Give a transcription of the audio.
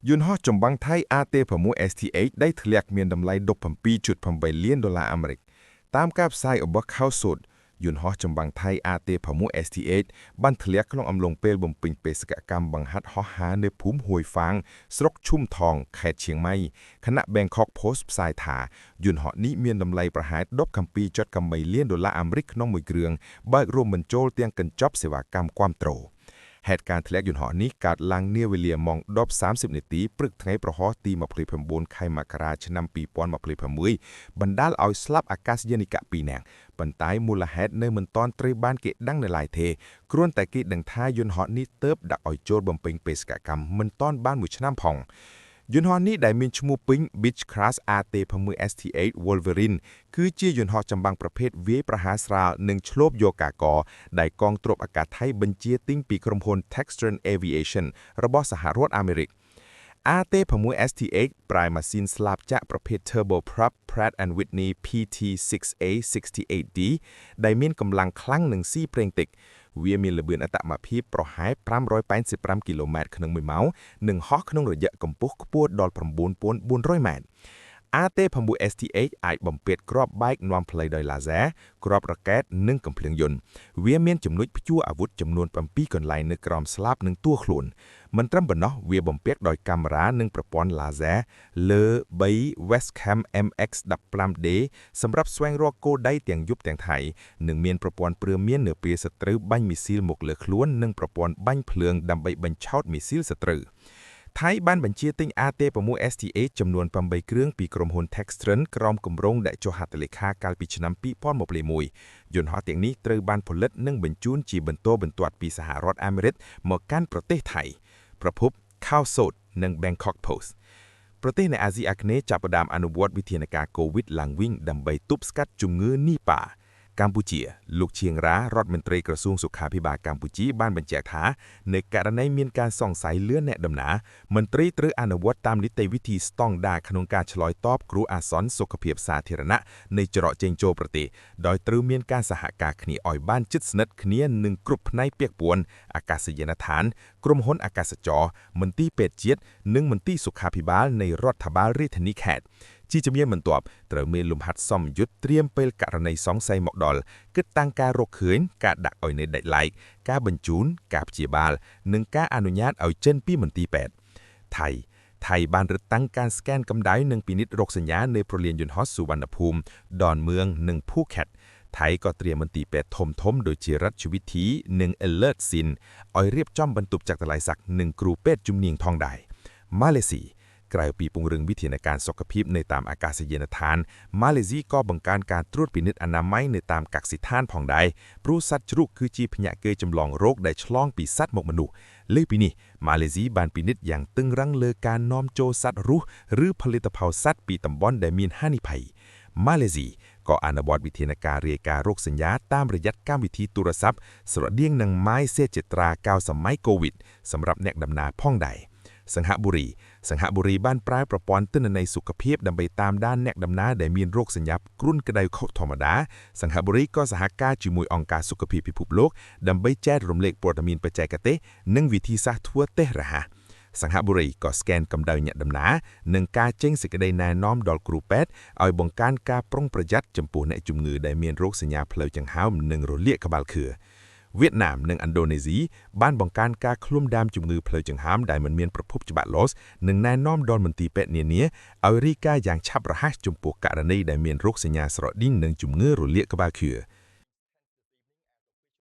យន្តហោះចម្បាំងថៃ AT6 STH ដែលធ្លាក់មានតម្លៃ17.8លានដុល្លារអាមេរិកតាមការផ្សាយរបស់ខៅសូតយន្តហោះចម្បាំងថៃ AT6 STH បានធ្លាក់ក្នុងអំឡុងពេលបំពេញបេសកកម្មបង្ហាត់ហោះហើរនៅភូមិហួយហ្វាងស្រុកឈុំថងខេត្តឈៀងម៉ៃខណៈ Bangkok Post ផ្សាយថាយន្តហោះនេះមានតម្លៃប្រហែល17.8លានដុល្លារអាមេរិកក្នុងមួយគ្រឿងបើករួមបញ្ចូលទាំងកញ្ចប់សេវាកម្មគាំទ្រហេតុការណ៍ធ្លាក់យន្តហោះនេះកើតឡើងនាវេលាម៉ោង10:30នាទីព្រឹកថ្ងៃព្រហស្បតិ៍ទី29ខែមករាឆ្នាំ2026បណ្ដាលឲ្យស្លាប់អាកាសយានិក2នាក់ប៉ុន្តែមូលហេតុនៅមិនទាន់ត្រូវបានគេដឹងនៅឡើយទេគ្រាន់តែគេដឹងថាយន្តហោះនេះទើបដាក់ឲ្យចូលបំពេញបេសកកម្មមិនទាន់បានមួយឆ្នាំផងយន្តហោះនេះដែលមានឈ្មោះពេញ Beechcraft AT6 STH Wolverine គឺជាយន្តហោះចម្បាំងប្រភេទវាយប្រហារស្រាលនិងឈ្លបយកកាកដែលកងទ័ពអាកាសថៃបញ្ជាទិញពីក្រុមហ៊ុន Textron Aviation របស់សហរដ្ឋអាមេរិក AT6 STH ប្រើម៉ាស៊ីនស្លាបចក្រប្រភេទ Turboprop Pratt & Whitney PT6A68D ដែលមានកម្លាំងខ្លាំងនិងស៊ីប្រេងតិចវាមានល្បឿនអត្តមភាពប្រហែល585គីឡូម៉ែត្រក្នុងមួយម៉ោងនិងហោះក្នុងរយៈកម្ពស់ខ្ពស់ដល់9400ម៉ែត្រ AT6 STH អាចបំពេតគ្រាប់បែកនាំផ្លូវដោយឡាស៊ែគ្រាប់រ៉ាកែតនិងកំភ្លើងយន្តវាមានចំណុចព្យួរអាវុធចំនួន7កន្លែងនៅក្រោមស្លាបនិងតួខ្លួនមិនត្រឹមប៉ុណ្ណោះវាបំពាក់ដោយកាមេរ៉ានិងប្រព័ន្ធឡាស៊ែលើ3 Wescam MX15D សម្រាប់ស្វែងរកគោលដៅទាំងយប់ទាំងថ្ងៃនិងមានប្រព័ន្ធព្រមាននៅពេលសត្រូវបាញ់មីស៊ីលមកលើខ្លួននិងប្រព័ន្ធបាញ់ភ្លើងដើម្បីបញ្ឆោតមីស៊ីលសត្រូវថៃបានបញ្ជាទិញ AT6 STH ចំនួន8គ្រឿងពីក្រុមហ៊ុន Textron ក្រោមគម្រោងដែលចុះហត្ថលេខាកាលពីឆ្នាំ2021យន្តហោះទាំងនេះត្រូវបានផលិតនិងបញ្ជូនជាបន្តបន្ទាប់ពីសហរដ្ឋអាមេរិកមកកាន់ប្រទេសថៃប្រភព Khao Sot និង Bangkok Post ប្រទេសនៅអាស៊ីអាគ្នេយ៍ចាប់ផ្ដើមអនុវត្តវិធានការកូវីដឡើងវិញដើម្បីទប់ស្កាត់ជំងឺនីប៉ាកម្ពុជាលោកឈៀងរ៉ារដ្ឋមន្ត្រីក្រសួងសុខាភិបាលកម្ពុជាបានបញ្ជាក់ថានៅករណីមានការសង្ស័យលឿនអ្នកដំណើរមន្ត្រីត្រូវអនុវត្តតាមនីតិវិធីស្តង់ដារក្នុងការឆ្លើយតបគ្រោះអាសន្នសុខភាពសាធារណៈនៃច្រកចេញចូលប្រទេសដោយត្រូវមានការសហការគ្នាឲ្យបានជិតស្និទ្ធគ្នានឹងគ្រប់ផ្នែកពាក់ព័ន្ធអាកាសយានដ្ឋានក្រុមហ៊ុនអាកាសចរមន្ទីរពេទ្យជាតិនិងមន្ទីរសុខាភិបាលនៃរដ្ឋបាលរាជធានីខេត្តជាជំនាញបន្ទាប់ត្រូវមានលំហាត់សមយុទ្ធត្រៀមពេលករណីសង្ស័យមកដល់គិតតាំងការរកឃើញការដាក់ឲ្យនៅដាច់ឡែកការបញ្ជូនការព្យាបាលនិងការអនុញ្ញាតឲ្យចេញពីមន្ទីរពេទ្យថៃថៃបានរឹតតាំងការស្កេនកម្ដៅនិងពិនិត្យរោគសញ្ញានៅប្រលានយន្តហោះសុវណ្ណភូមិដនមឿងនិងភូខេតថៃក៏ត្រៀមមន្ទីរពេទ្យធំធំដូចជារដ្ឋវិធីនិង Alert Sin ឲ្យរៀបចំបន្ទប់ចាក់តល័យស័កនិងគ្រូពេទ្យជំនាញផងដែរម៉ាឡេស៊ីក្រៅពីពង្រឹងវិធានការសុខភាពនៅតាមអាកាសយានដ្ឋានម៉ាឡេស៊ីក៏បង្កើនការត្រួតពិនិត្យអនាម័យនៅតាមកសិដ្ឋានផងដែរព្រោះសត្វជ្រូកគឺជាភ្នាក់ងារចម្លងរោគដែលឆ្លងពីសត្វមកមនុស្សលើសពីនេះម៉ាឡេស៊ីបានពិនិត្យយ៉ាងតឹងរ៉ឹងលើការនាំចូលសត្វរស់ឬផលិតផលសត្វពីតំបន់ដែលមានហានិភ័យម៉ាឡេស៊ីក៏អនុវត្តវិធានការរាយការណ៍រោគសញ្ញាតាមរយៈកម្មវិធីទូរស័ព្ទស្រដៀងនឹង MySejahtera កាលសម័យកូវីដសម្រាប់អ្នកដំណើរផងដែរសង្ហបុរីសង្ហបុរីបានប្រើប្រព័ន្ធទិន្នន័យសុខភាពដើម្បីតាមដានអ្នកដំណើរដែលមានរោគសញ្ញាគ្រុនក្តៅខុសធម្មតាសង្ហបុរីក៏សហការជាមួយអង្គការសុខភាពពិភពលោកដើម្បីចែករំលែកព័ត៌មានបច្ចេកទេសនិងវិធីសាស្ត្រធ្វើតេស្តរហ័សសង្ហបុរីក៏ស្កេនកម្ដៅអ្នកដំណើរនិងការចេញសេចក្តីណែនាំដល់គ្រូពេទ្យឲ្យបង្កើនការប្រុងប្រយ័ត្នចំពោះអ្នកជំងឺដែលមានរោគសញ្ញាផ្លូវចង្ហើមនិងរលាកក្បាលខឿវៀតណាមនិងឥណ្ឌូនេស៊ីបានបង្កើនការឃ្លាំដាមជំងឺផ្លូវចង្ហើមដែលមិនមានប្រភពច្បាស់លាស់និងណែនាំដល់មន្ទីរពេទ្យនានាឲ្យរាយការណ៍យ៉ាងឆាប់រហ័សចំពោះករណីដែលមានរោគសញ្ញាស្រដៀងនឹងជំងឺរលាកក្បាលខឿ។